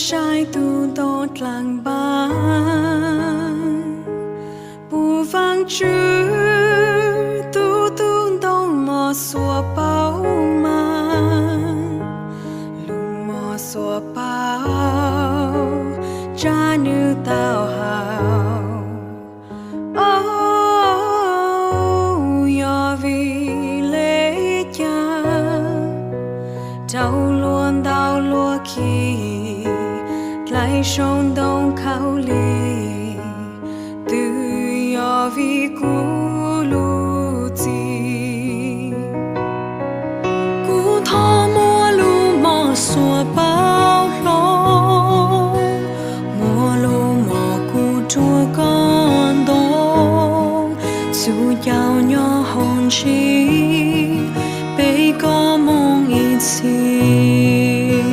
Saib tus ntoo dlaag npaab, puj vaajtswv, tub tug ntoo mos xuav paub maab, lug mos xuav paub tsaa nwg tau hawm. Au, yog vim le caag rau luag ntaus luag khi, dlaim sau ntoo khaub lig, twb yog vim kuv lub txim. Kuv thov muab lub mos xuav paub hlob, muab lub mos kuv rua koj ntoo, txuj caum nyob hauv ntsis, peb koj moog ib txhis.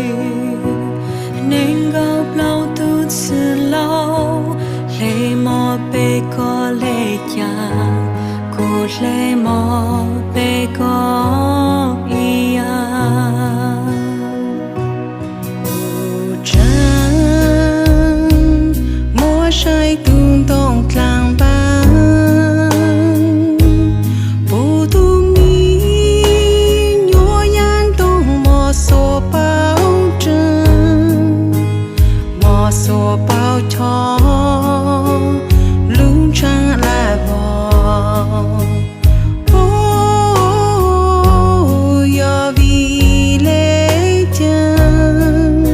Neeg nkaum plaub tug txwj laug, hle mos peb koj le caag, kuv hle mos peb koj ib yaam. Tub tsaab, muab saib tus ntoo dlaag npaab, puj tug mi nyuaj yaam ntoo mos xuav paub tsaab, mos xuav paub cho lub ntsaab laj vog. Au, yog vim le caag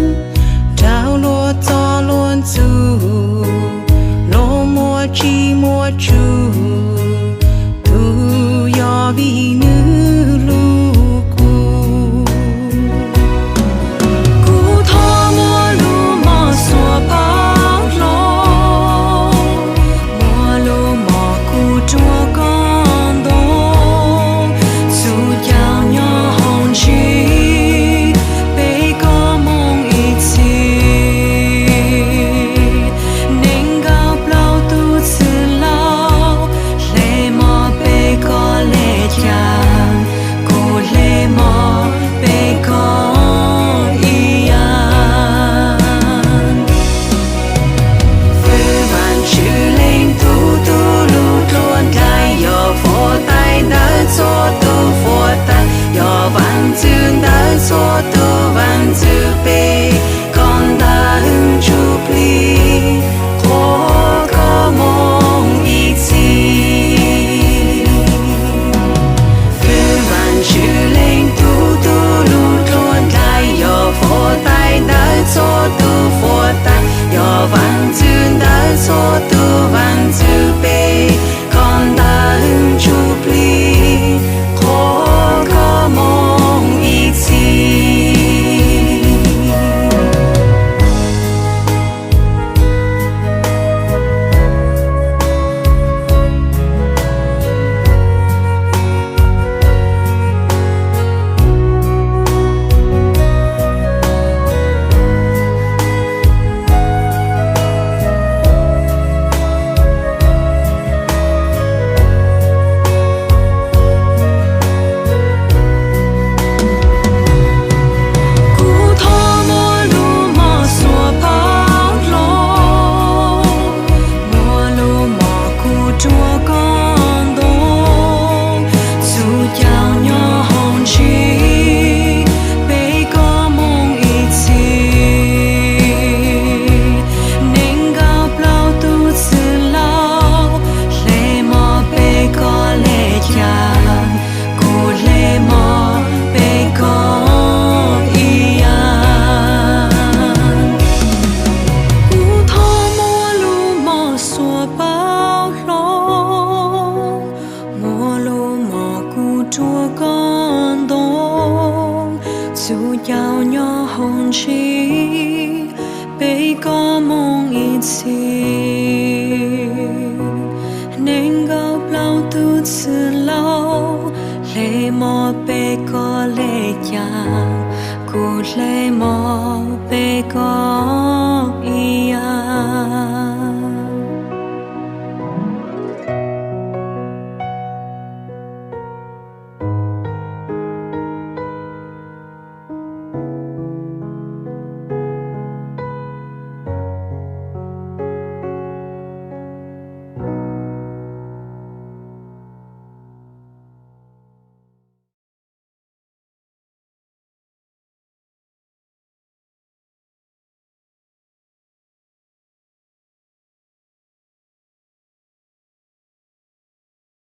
rau luag txoj luag txuj, luag muaj tsis muaj tsum, tug yog vim nwg hlub kuv. Kuv thov muab lub mos xuav paub hlob, muab lub mos kuv rua koj ntoo, txuj caum nyob hauv ntsis, peb koj moog ib txhis. Neeg nkaum plaub tug txwj laug, hle mos peb koj le caag, kuv hle mos peb koj ib yaam. Fwm Vaajtswv Leej Tub tug lug dluag dlaim, yog fuab tais ntawm txhua tug fuab tais, yog vaajntxwv ntawm txhua tug vaajntxwv, peb koj ntawv ntsuj plig, qhuas koj moog ib txhis. Fwm Vaajtswv Leej Tub tug lug dluag dlaim, yog fuab tais ntawm txhua tug fuab tais, yog vaajntxwv ntawm txhua tug vaajntxwv, peb koj ntawv ntsuj plig, qhuas koj moog ib txhis. Kuv thov muab lub mos xuav paub hlob, muab lub mos kuv rua koj ntoo, txuj caum nyob hauv ntsis, peb koj moog ib txhis. Neeg nkaum plaub tug txwj laug, hle mos peb koj le caag, kuv hle mos peb koj ib yaam. Kuv thov muab lub mos xuav paub hlob, muab lub mos kuv rua koj ntoo, txuj caum nyob hauv ntsis, peb koj moog ib txhis. Neeg nkaum plaub tug txwj laug, hle mos peb koj le caag, kuv hle mos peb koj